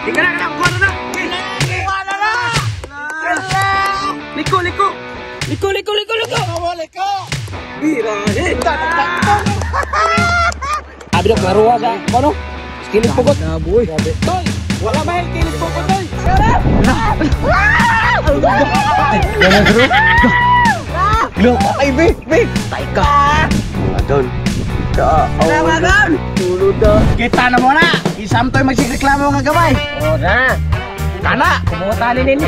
Ika na, na, kuha na na. Kuha na na. Liko, liko. Liko, liko, liko, liko. Liko. Bira, eh. Abi na klaruha sa ano? Kilig pugot. Boy. Toy, wala ba yung kilig pugot, toy? Glo, ay be, be. Tay ka. Adon. Da, Tamagan. Tulod da. Kita na mo na. Isam toy magsigreklamo nga gamay. Oh na. Kana, kumuha ninyo.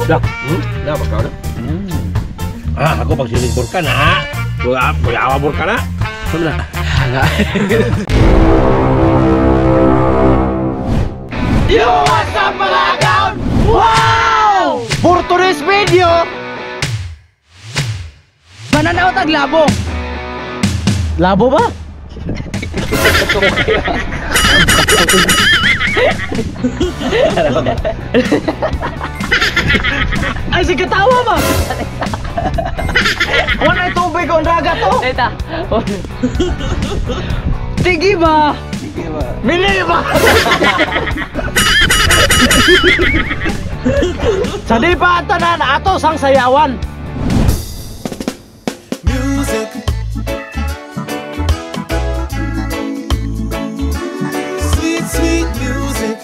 Dah, dah bakal dah. Ah, aku pag siling burka na. Kuya burka na. Wala. Yo, what's up mga gaon? Wow! For today's video, mananaw tag labo. Labo ba? Ay, sige tawa ba? Wala tubig ang dagat to. Eta. Tinggi ba? Tinggi ba? Mili ba? Sa di pa tanan ato sang sayawan. Music. Sweet, sweet music.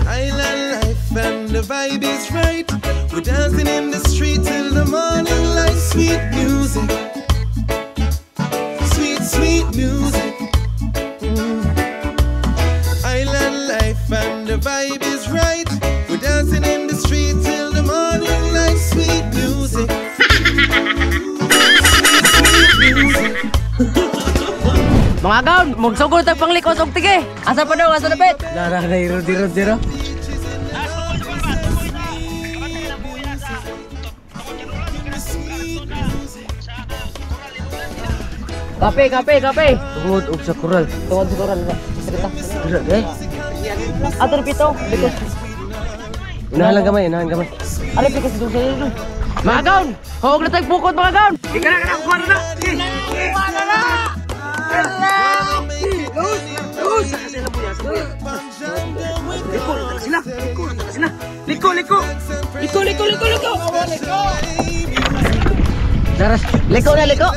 Island life and the vibe is right. We're dancing in the street till the morning light. Sweet music. Sweet, sweet music. Island life and the vibe is right. We're dancing in the street till the morning light. Sweet music. Sweet, sweet music. Mga gaon, magsugod tag panglikos og tige. Asa pa daw, asa dapit? Lara na iro diro diro. Kape, kape, kape. Tungod og sa kural. Tungod sa kural. Kural eh. Ato pito, likos. Unahan lang gamay, unahan gamay. Ari pikos dito sa dito. Mga gaon, huwag na tag bukod mga gaon. Ika na, na, kuha na na. Kuha na na. Lus, sila buya, sa buya. Liko na sila, liko na sila. Liko, liko. Liko, liko, liko, liko. Daras, liko na, liko.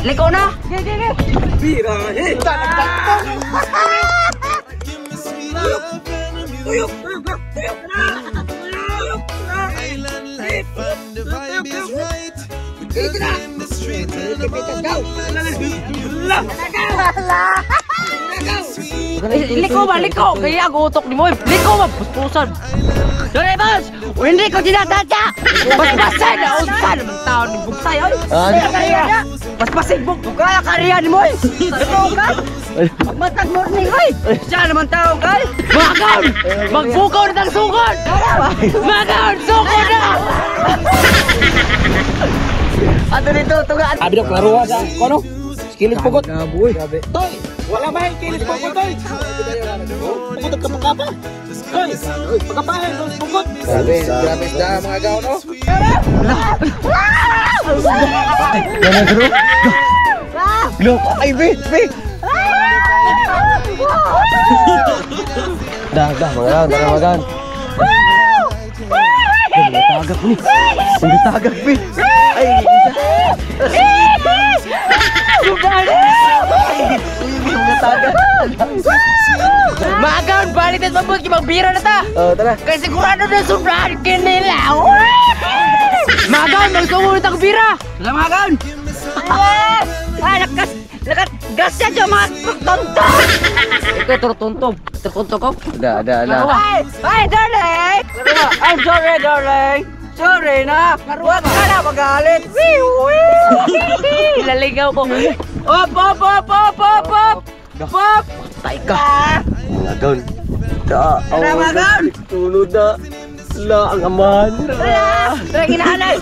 Liko na. Ge, ge, ge. Bira, eh. Tuyok, tuyok, tuyok. Island life and the vibe is right. We're dancing in the street till the morning light. Sweet music. Liko ba, liko. Kaya gutok ni mo. Liko ba, puspusan. Sorry, boss. Hindi ko tinatatya. Paspasin na unsa naman tao ni Bugsay, oy. Paspasin bug. Kaya kariyan ni mo. Ito ka. Matag morning, oy. Siya naman tao kay. Mga gaon, magbukaw na tang sukod. Mga gaon, sukod na. Ato dito, tunga. Abi na klaruha sa ano? Kilig pugot. Toy, wala ba yung kilig pugot, toy? Pugot ka pagkapa. Toy, pagkapahin, pugot. Grabe, grabe sa mga gaon, oh. Ganun, bro. Glo, ay, be, be. Dah, dah, mga gaon, tara mga gaon. Mga tagak ni. Mga tagak, be. Ay, Mga gaon, balik at mabot, magbira na ta. Oh, tara. Kaya sigurado na sobrahan kinila. Mga gaon, magsungod ang bira. Wala mga gaon. Ay, lakas, lakas, gas yan dyan mga tonto. Ikaw, turtunto. Turtunto ko. Da, da, da. Ay, ay, darling. I'm sorry, darling. Sorry na. Huwag ka na magalit. Laligaw ko. Op, op, op, op, op, op. Pop! Tay ka. Mga gaon. Da, mga gaon. Tulod na. La, ang amahan. Tara, ginahanay.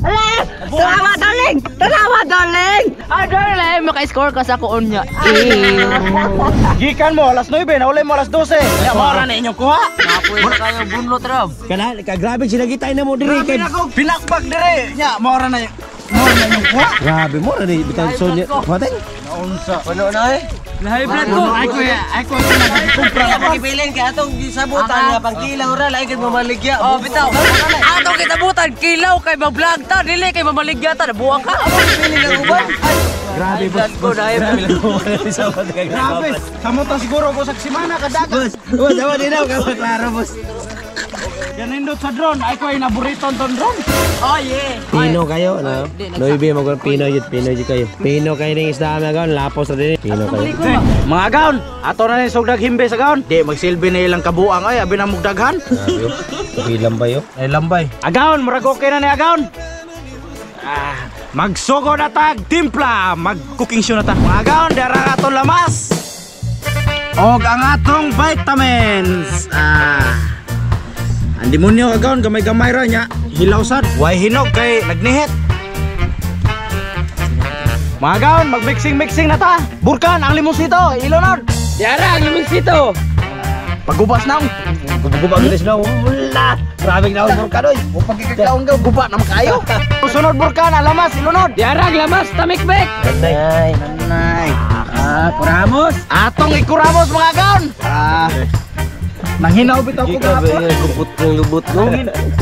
Tanawa, darling! Tanawa, darling! Ah, darling! Maka-score ka sa koon niya. Gikan mo alas 9, nauli mo alas 12. Ya mora na inyong kuha. Napoy na kayo bunlot raw. Kana grabe sinagitay na mo diri kay. Pinakbak diri. Nya mora na. Mora na inyong kuha. Grabe mo ra ni bitang sonya. Patay. Naunsa. Puno na eh. Lahi blood ko. Ay ko ay ko nagkumpra. Pagibilin kay atong gisabutan nga pangkilaw ra lain kay mamaligya. Oh, bitaw. Atong kitabutan kilaw kay mag-vlog ta, dili kay mamaligya ta, buwang ka. Pili lang uban. Grabe boss. Grabe. Grabe. Samo ta siguro ko sa simana kadagan. Boss, boss, awa di na ka klaro boss. Ganindot sa drone, ay ko ay naburiton ton drone. Oh yeah. Pino kayo, no? Noibe mo pino jud, pino jud kayo. Pino kayo ning isda mga gaon, lapos ra din. Pino kayo. Mga gaon, ato na ni sugdag himbe sa gaon. Di magsilbi na ilang kabuang ay abi na mugdaghan. Grabe. Lambay oh. Ay lambay. Agaon, murag okay na ni agaon. Ah, magsugo na tag timpla, mag-cooking show na ta. Mga agaon, dara ang atong lamas. Og ang atong vitamins. Ah. Ang demonyo agaon gamay-gamay ra nya. Hilaw sad, way hinog kay nagnihit. Mga gaon, mag-mixing-mixing na ta. Burkan ang limonsito, ilonod. Yara ang limonsito. Pagubas na. Guba gid sila. Wala. Grabe na burkan oy. O pagkikakaon ka, guba na makayo. Sunod burkan, ang lamas, ilunod. Yara ang lamas, tamikbek. Nay. Nanay. Ah, kuramos. Atong ikuramos mga gaon. Ah. Nanghinaw bitaw ko gahapon. Lubot ng lubot no.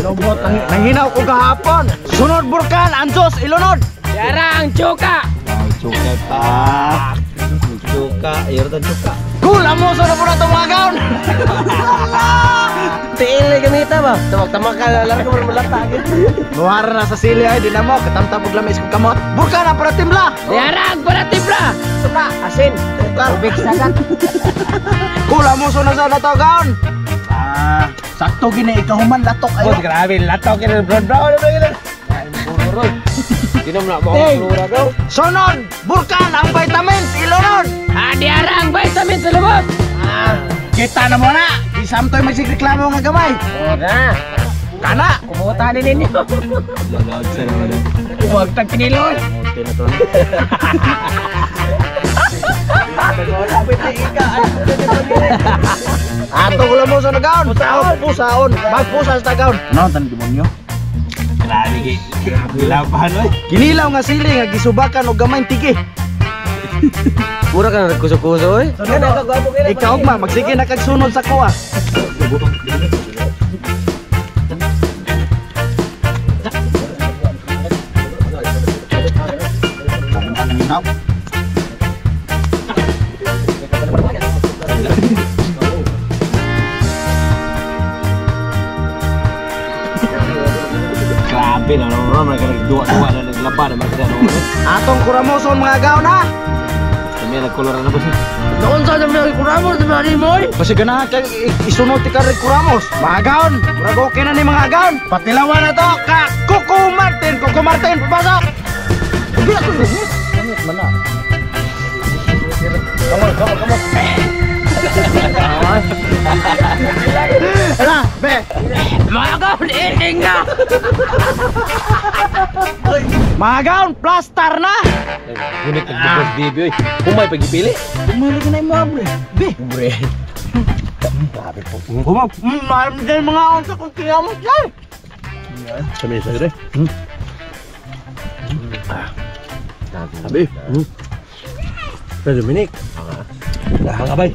Lubot nanghinaw ko gahapon. Sunod burkan, ansos, ilunod. Yara ang choka. Chuka pa. Chuka, ayro chuka. Kulamuso na po na itong mga gaon. Tiil na gamita ba? Tamak-tamak ka lang ko malata. Nuhara na sa sili ay dinamo, katamtam og lamis kong kamot. Burkan ang para timpla. Yara ang para timpla. Suka, Asin. tubig sagat. Kulamuso na sa nato gaon. Ah, sakto gini ikahuman latok ayo. Boss, grabe latok kini brown brown na gini. Ginom na mo ang flora daw. Sunod, burkan ang vitamins, ilunod. Ah, diara ang vitamins sa lubot. Kita na mo na. Isamtoy magsigreklamo nga gamay. Ora. Kana. Kumuta ni ninyo. Huwag tag pinilon. Ato ko lang mo sa nagaon. Pusaon, pusaon. Magpusa sa tagaon. Ano tan demonyo? Grabe gi. Grabe laban oy. Kinilaw nga sili nga gisubakan og gamay tigi. Pura ka na nagkuso-kuso eh. Ikaw ma, magsige na kag sunod sa kuha. Grabe na no, ron nagduwa-duwa na naglaba na magdano. Atong kuramoson mga gaon ha. Kami nagkolor na boss. Noon sa naman kuramos sa mga mo. Basi ganahan kay isunod ti ka kuramos. Mga gaon, murag okay na ni mga gaon. Patilawan na to ka Coco Martin, Coco Martin, pasok. Ubi ako lungit. Langit man na. Come on, come on, come on. Ala, be. Mga gaon, ending na. Mga gaon, plaster na. Gunit nagdugos bibi oy. Humay pagipili. Bumalik na yung mga bre. Be. Bre. Grabe po. Humap, marami din mga onsa kung kinamot yan. Sabi sa gre. Sabi. Pre Dominic. Lahang abay.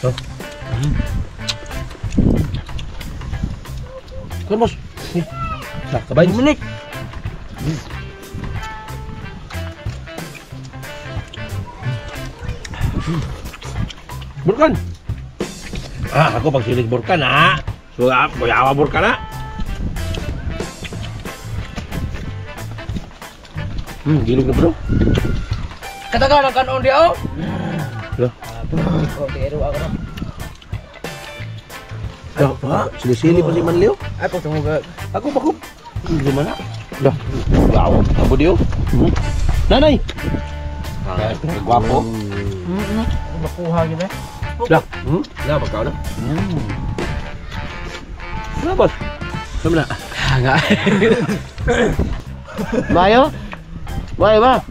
Oh. Kan bos. Nah, kabay. Dominic. Burkan. Ah, ako pagsilig burkan ah. So, kuyawa burkan ah. Gilog na bro. Katagal ang kanon di oh. Lah. Ah, sili-sili pa si Manleo. Ay po tungog. Ako pa ko. Hindi man na. Lah, gawa. Abo diyo. Nanay. Gwapo. Makuha gid eh. Lah, lah pagkaon na. Lah, boss. Tama na. Nga. Mayo? Mayo ba?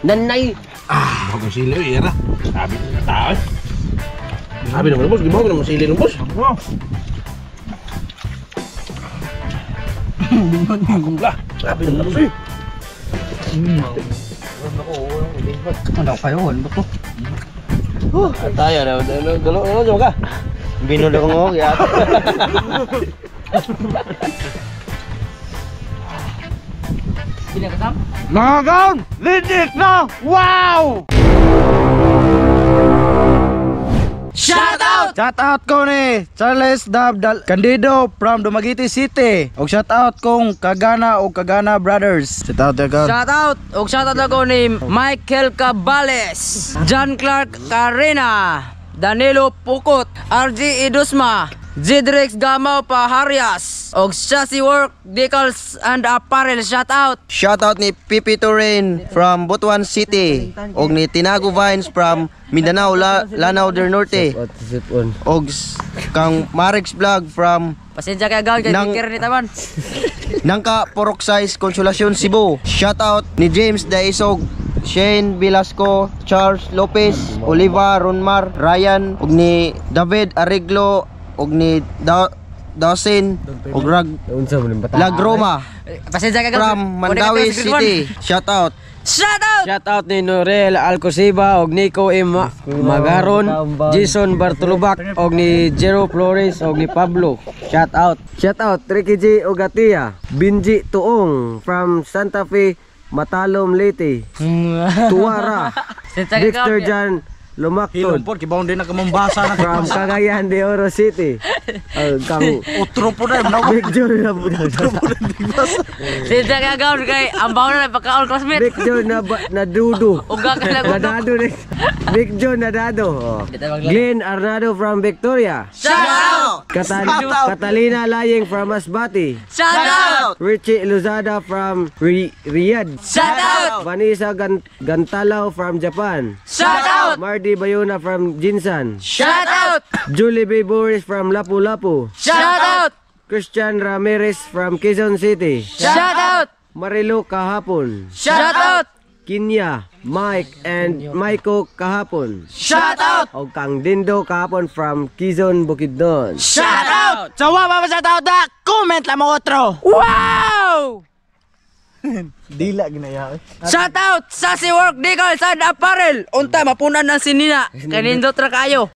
Nanay. Ah, bagong sili era. Sabi ng tao. Sabi naman boss, di ba naman sili ng boss? Bagong sabi naman boss. Ano kayo? Ano ba to? Tayo na, galo ka. Binulong ko ya. Mga gaon, legit na! Wow! Shout out! Shout out ko ni Charles Dab Dal Candido from Dumaguete City. Og shout out kong Kagana og Kagana Brothers. Shout out ka. Shout out! Og shout out ako ni Michael Cabales, John Clark Carena, Danilo Pukot, RG Idusma, Zidrix Gamao Paharias, og Chassis Work Decals and Apparel. Shout out! Shout out ni Pipi Torin from Butuan City og ni Tinago Vines from Mindanao, Lanao del Norte. Og kang Marix Vlog from Pasensya kay gaon kay Dikir ni taman. Nangka Porok Size Consolacion Cebu. Shout out ni James Daisog, Shane Velasco, Charles Lopez, Oliva Ronmar, Ryan og ni David Arreglo og ni Dawson og Lagroma Pasensya kay gaon. from Mandawi City. Shout out. Shout out! Shout out ni Norel Alcosiba og Nico M. Magaron, Jason Bartolobac og ni Jero Flores og ni Pablo. Shout out. Shout out Ricky G. Ogatia, Binji Tuong from Santa Fe, Matalom, Leyte. Tuara, Dexter John Lumakton Hilon po, kibaon din na kamambasa na from Cagayan de Oro City. Kang Otro po na, Big John na Pasensya kay gaon kay ambaw na pagkaon classmate. Big John na nadudo. Uga ka lang. Nadado ni Big John Nadado. Oh. Glenn Arnado from Victoria. Shout out! Catalina Laying from Masbate. Shout out! Richie Lozada from Riyadh. Shout out! Vanessa Gantalao from Japan. Shout out! Marty Bayona from Jinsan. Shout out! Julie B. Boris from Lapu-Lapu. Shout out! Christian Ramirez from Quezon City. Shout out! Marilo Kahapon. Shout out! Kinya, Mike and Maiko Kahapon. Shout out! O kang Dindo Kahapon from Quezon, Bukidnon. Shout out! So wa pa shout out da, comment lang mo otro. Wow! Dila ginaya. Shout out! Sassy Work Decals and Apparel! Unta mapunan ang sinina. Kanindot ra kayo.